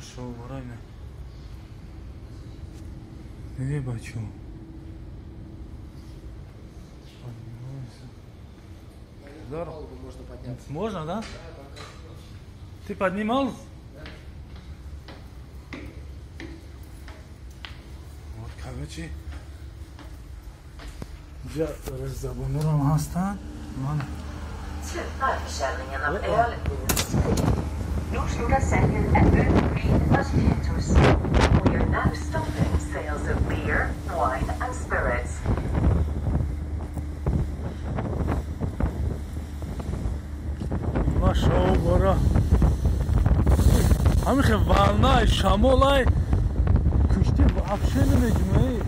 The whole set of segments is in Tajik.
Шоҳбора ина. Диди бачо. Здорово. Можно подняться. Можно, да? Ты поднимал? Да. Вот, короче, ҷа забонурам ҳастанд. Ман Sluta försäljningen av öl, vin och sprit. Nu slutar säljer en öl, vin och spiritus. We are now stopping sales of beer, wine and spirits. Ма шоҳбора. Ҳамихе волнай, шамолай, кушти вообще намеҷумаи.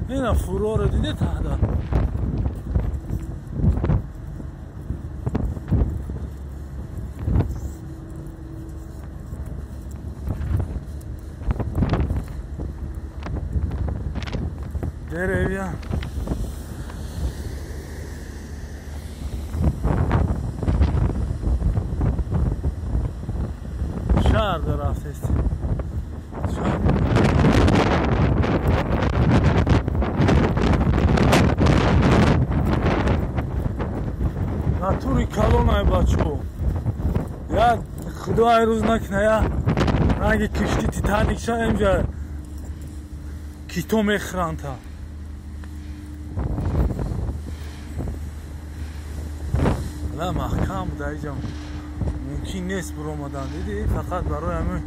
Ина фуроро диде таҳда. Деревья. Шаҳр дарафтест. Натури калонай бачо. Я худо ай рӯз накна я ранги кишти Титаник ша инҷа кито мехӯранта. Ла маҳкам буда иҷа мумкин нест биромадан, диди? Фақат барои ҳамин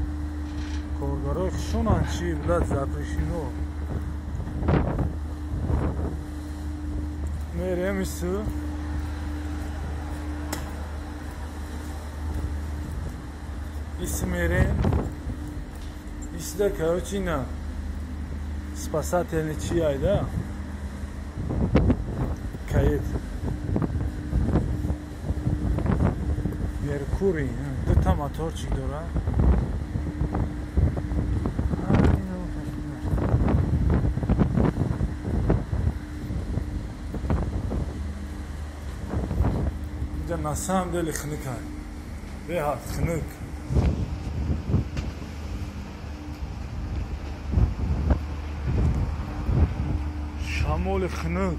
коргарои хушонанд чи блад запрещено. Мерем ису. Иси мерем. Исида короче ина спасательный чи айда? Кает. Меркурий, дута моторчик дора. Инҷа на самом деле хунукай. Беҳад хунук. Шамоли хунук.